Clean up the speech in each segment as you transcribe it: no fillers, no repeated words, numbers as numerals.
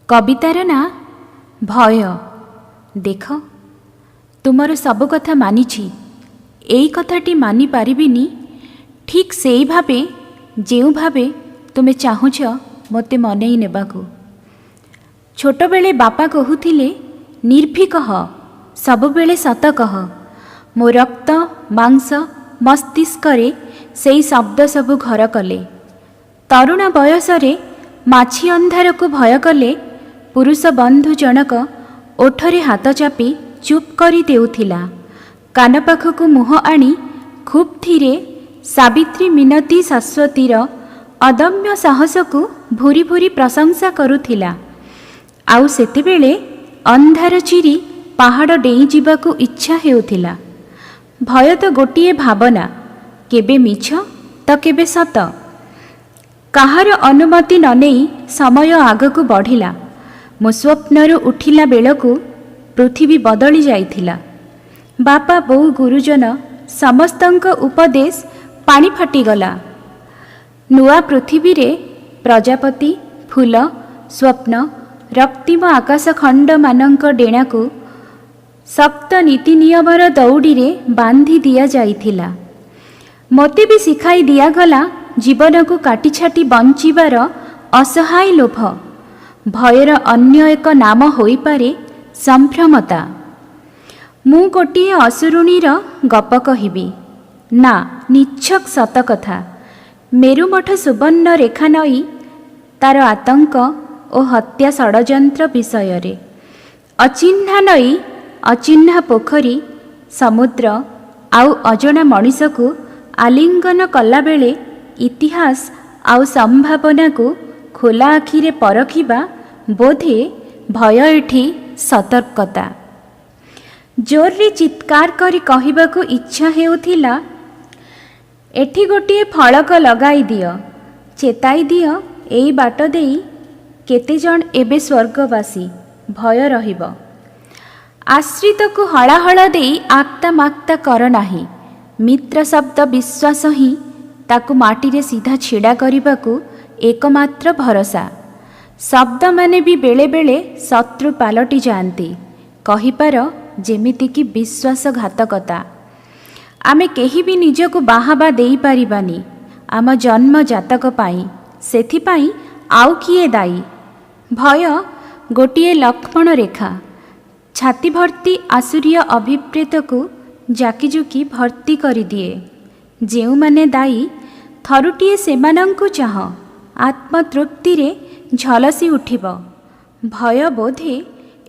କବିତାର ନାଁ ଭୟ। ଦେଖ, ତୁମର ସବୁ କଥା ମାନିଛି, ଏଇ କଥାଟି ମାନିପାରିବିନି ଠିକ୍ ସେଇ ଭାବେ ଯେଉଁ ଭାବେ ତୁମେ ଚାହୁଁଛ ମୋତେ ମନେଇ ନେବାକୁ। ଛୋଟବେଳେ ବାପା କହୁଥିଲେ, ନିର୍ଭୀକ ହ, ସବୁବେଳେ ସତ କହ। ମୋ ରକ୍ତ ମାଂସ ମସ୍ତିଷ୍କରେ ସେଇ ଶବ୍ଦ ସବୁ ଘର କଲେ। ତରୁଣ ବୟସରେ ମାଛି ଅନ୍ଧାରକୁ ଭୟ କଲେ ପୁରୁଷ ବନ୍ଧୁ ଜଣକ ଓଠରେ ହାତ ଚାପି ଚୁପ୍ କରି ଦେଉଥିଲା। କାନ ପାଖକୁ ମୁହଁ ଆଣି ଖୁବ୍ ଧୀରେ ସାବିତ୍ରୀ ମିନତୀ ଶାଶ୍ୱତୀର ଅଦମ୍ୟ ସାହସକୁ ଭୁରି ଭୁରି ପ୍ରଶଂସା କରୁଥିଲା। ଆଉ ସେତେବେଳେ ଅନ୍ଧାର ଚିରି ପାହାଡ଼ ଡେଇଁ ଯିବାକୁ ଇଚ୍ଛା ହେଉଥିଲା। ଭୟ ତ ଗୋଟିଏ ଭାବନା, କେବେ ମିଛ ତ କେବେ ସତ। କାହାର ଅନୁମତି ନ ନେଇ ସମୟ ଆଗକୁ ବଢ଼ିଲା। ମୁଁ ସ୍ୱପ୍ନରୁ ଉଠିଲା ବେଳକୁ ପୃଥିବୀ ବଦଳି ଯାଇଥିଲା। ବାପା, ବୋଉ, ଗୁରୁଜନ ସମସ୍ତଙ୍କ ଉପଦେଶ ପାଣି ଫାଟିଗଲା। ନୂଆ ପୃଥିବୀରେ ପ୍ରଜାପତି, ଫୁଲ, ସ୍ୱପ୍ନ, ରକ୍ତିମ ଆକାଶଖଣ୍ଡମାନଙ୍କ ଡେଣାକୁ ଶକ୍ତ ନୀତି ନିୟମର ଦଉଡ଼ିରେ ବାନ୍ଧି ଦିଆଯାଇଥିଲା। ମୋତେ ବି ଶିଖାଇ ଦିଆଗଲା ଜୀବନକୁ କାଟିଛାଟି ବଞ୍ଚିବାର ଅସହାୟ ଲୋଭ। ଭୟର ଅନ୍ୟ ଏକ ନାମ ହୋଇପାରେ ସମ୍ଭ୍ରମତା। ମୁଁ ଗୋଟିଏ ଅସୁରୁଣୀର ଗପ କହିବି ନା, ନିଛକ ସତ କଥା। ମେରୁମଠ ସୁବର୍ଣ୍ଣ ରେଖା ନଈ, ତାର ଆତଙ୍କ ଓ ହତ୍ୟା ଷଡ଼ଯନ୍ତ୍ର ବିଷୟରେ। ଅଚିହ୍ନା ନଈ, ଅଚିହ୍ନା ପୋଖରୀ, ସମୁଦ୍ର ଆଉ ଅଜଣା ମଣିଷକୁ ଆଲିଙ୍ଗନ କଲାବେଳେ ଇତିହାସ ଆଉ ସମ୍ଭାବନାକୁ ଖୋଲା ଆଖିରେ ପରଖିବା ବୋଧେ ଭୟ ଏଠି ସତର୍କତା। ଜୋରରେ ଚିତ୍କାର କରି କହିବାକୁ ଇଚ୍ଛା ହେଉଥିଲା, ଏଠି ଗୋଟିଏ ଫଳକ ଲଗାଇ ଦିଅ, ଚେତାଇ ଦିଅ, ଏଇ ବାଟ ଦେଇ କେତେଜଣ ଏବେ ସ୍ୱର୍ଗବାସୀ, ଭୟ ରହିବ। ଆଶ୍ରିତକୁ ହଳାହଳ ଦେଇ ଆକ୍ତା ମାକ୍ତା କର ନାହିଁ। ମିତ୍ର ଶବ୍ଦ ବିଶ୍ୱାସ ହିଁ ତାକୁ ମାଟିରେ ସିଧା ଛିଡ଼ା କରିବାକୁ ଏକମାତ୍ର ଭରସା। ଶବ୍ଦମାନେ ବି ବେଳେବେଳେ ଶତ୍ରୁ ପାଲଟି ଯାଆନ୍ତି, କହିପାର ଯେମିତିକି ବିଶ୍ୱାସଘାତକତା। ଆମେ କେହି ବି ନିଜକୁ ବାହାବା ଦେଇପାରିବାନି ଆମ ଜନ୍ମ ଜାତକ ପାଇଁ। ସେଥିପାଇଁ ଆଉ କିଏ ଦାୟୀ? ଭୟ ଗୋଟିଏ ଲକ୍ଷ୍ମଣ ରେଖା, ଛାତି ଭର୍ତ୍ତି ଆସୁରୀୟ ଅଭିପ୍ରେତକୁ ଜାକିଜୁକି ଭର୍ତ୍ତି କରିଦିଏ। ଯେଉଁମାନେ ଦାୟୀ, ଥରୁଟିଏ ସେମାନଙ୍କୁ ଚାହଁ, ଆତ୍ମତୃପ୍ତିରେ ଝଲସି ଉଠିବ। ଭୟ ବୋଧେ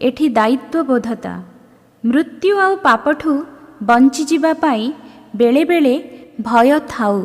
ଏଠି ଦାୟିତ୍ୱବୋଧତା। ମୃତ୍ୟୁ ଆଉ ପାପଠୁ ବଞ୍ଚିଯିବା ପାଇଁ ବେଳେବେଳେ ଭୟ ଥାଉ।